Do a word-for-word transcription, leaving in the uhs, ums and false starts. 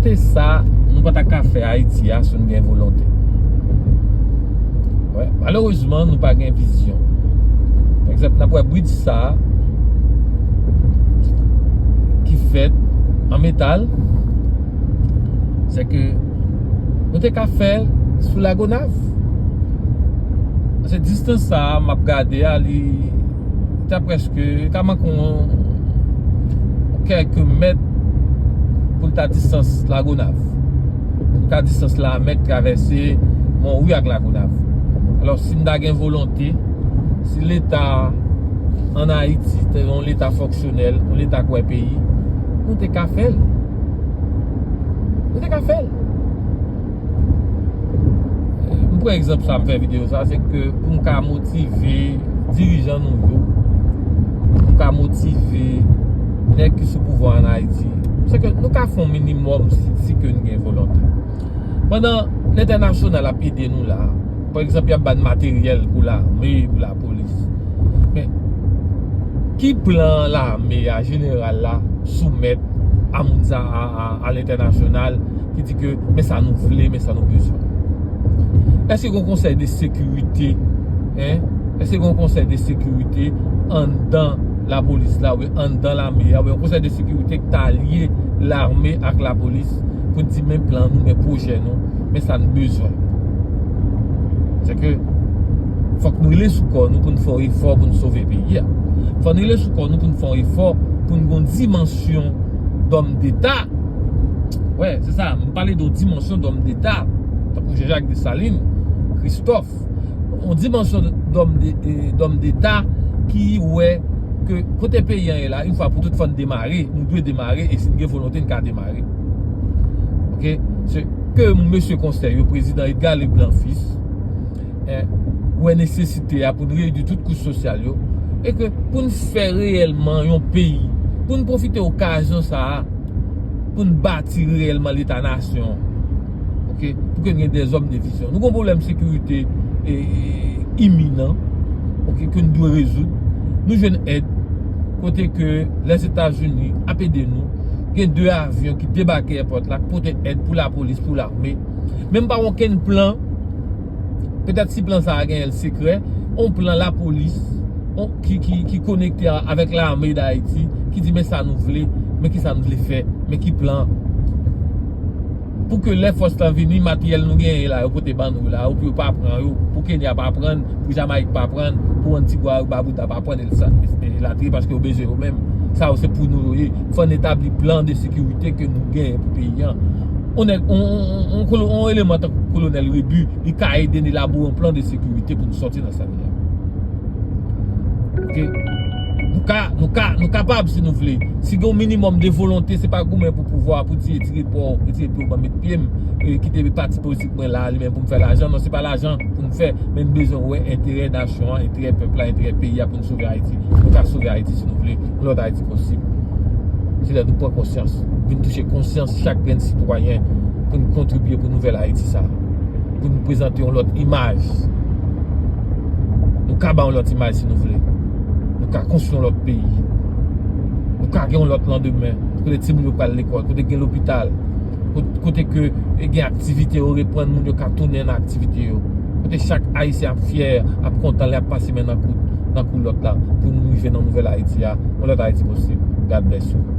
Se sa, nou pa ta ka fè Ayiti a si nou gen volonte. Wè, malerezman, nou pa gen vizyon. Pa egzanp, n ap wè bridj sa a ki fèt an metal, se ke nou te ka fè l sou Lagonav. Paske distans sa a, m ap gade a, li ta prèske, li ta manke yon kèk mèt pou l ta distans Lagonav. Pou l ta distans Lamèk travèse Monwi ak Lagonav. Alò, si n ta gen volonte, si Leta ann Ayiti te yon Leta fonksyonèl, yon Leta k wè peyi, nou te ka fè l. Nou te ka fè l. M pran egzanp sa, m fè videyo sa, se ke pou m ka motive dirijan nou yo, pou m ka motive nèg ki sou pouvwa ann Ayiti, se ke nou ka fè yon minimòm si, si ke nou gen volonte. Pandan lentènasyonal ap ede nou la, pa egzanp, y ap ba n materyèl pou lame, pou lapolis. Men, ki plan lame a, jeneral la, soumèt a moun sa a, a, a lentènasyonal, ki di ke, men sa nou vle, men sa nou bezwen. Èske gen yon konsèy de sekirite, en? Èske gen yon konsèy de sekirite anndan lapolis la, oubyen anndan lame a, oubyen yon konsèy de sekirite ki ta lye lame ak lapolis pou n di men plan nou, men pwojè nou, men sa n bezwen? Se ke fòk nou rele sou kò nou pou n fè yon efò pou n sove peyi a. Fòk nou rele sou kò nou pou n fè yon efò pou n gen yon dimansyon dòm deta. Wè, se sa, m pale de yon dimansyon dòm deta, tankou Jean-Jacques Dessalines, Christophe, yon dimansyon dòm de, e, dòm deta ki wè ke kote peyi an ye la, yon fwa pou tout, fò n demare, nou dwe demare, e si n gen volonte, n ka demare. Oke? Se ke mesye konsèy yo, prezidan Edgar Leblanc Fils, eh, wè nesesite a pou n reyini tout kouch sosyal yo, e ke pou n fè reyèlman yon peyi, pou n pwofite okazyon sa a, pou n bati reyèlman Leta nasyon, oke, pou ke n gen dèzòm de vizyon. Nou gen yon pwoblèm sekirite, e, e, iminan, oke, ke n dwe rezoud. Nou jwenn èd kote ke Lèzetazini ap ede nou. Gen de avyon ki debake èpòt la, ki pote èd pou lapolis, pou lame. Men m pa wè okenn plan, petèt si plan sa a genyen l sekrè, yon plan lapolis, yon, ki, ki, ki konekte a, avèk lame d Ayiti, ki di men sa nou vle, men ki sa nou vle fè, men ki plan. Pou ke lè fòs lan vini, materyèl nou genyen la, yo pote ban nou la, yo, pou yo pa pran yo, pou Kenya pa pran, pou Jamayik pa pran, pou Antigua, Barbuda pa pran, e sa, e, e latriye, paske yo bezwen yo menm. Sa yo se pou nou yo ye. Fò n etabli plan de sekirite ke nou genyen pou peyi an. On nèg, on, on, on, on kolo-, on eleman tankou Kolonèl Rebu, li ka ede n elabore yon plan de sekirite pou nou sòti nan sa nou ye a. Oke? Nou ka, nou ka, nou kapab si nou vle. Si gen yon minimòm de volonte, se pa goumen pou pouvwa, pou di retire pa w, retire pye w, ban m met pye m, e kite pati politik mwen la, li menm pou m fè lajan. Non, se pa lajan pou m fè, men n bezwen wè enterè nasyon an, enterè pèp la, enterè peyi a pou n sove Ayiti. Nou ka sove Ayiti si nou vle. Yon lòt Ayiti posib. Se lè nou pran konsyans, vin touche konsyans chak grenn sitwayen pou n kontribye pou nouvèl Ayiti sa a. Pou n prezante yon lòt imaj. Nou ka ba yon lòt imaj si nou vle. Nou ka konstwi yon lòt peyi. Nou ka gen yon lòt landemen. Kote timoun yo pral lekòl, kote gen lopital, kot-, kote ke, e, gen aktivite yo reprann, moun yo ka tounen nan aktivite yo. Kote chak Ayisyen ap fyè, ap kontan lè ap pase men nan kou, nan kou lòt la, pou nou rive nan nouvèl Ayiti a, yon lòt Ayiti posib. God bless you.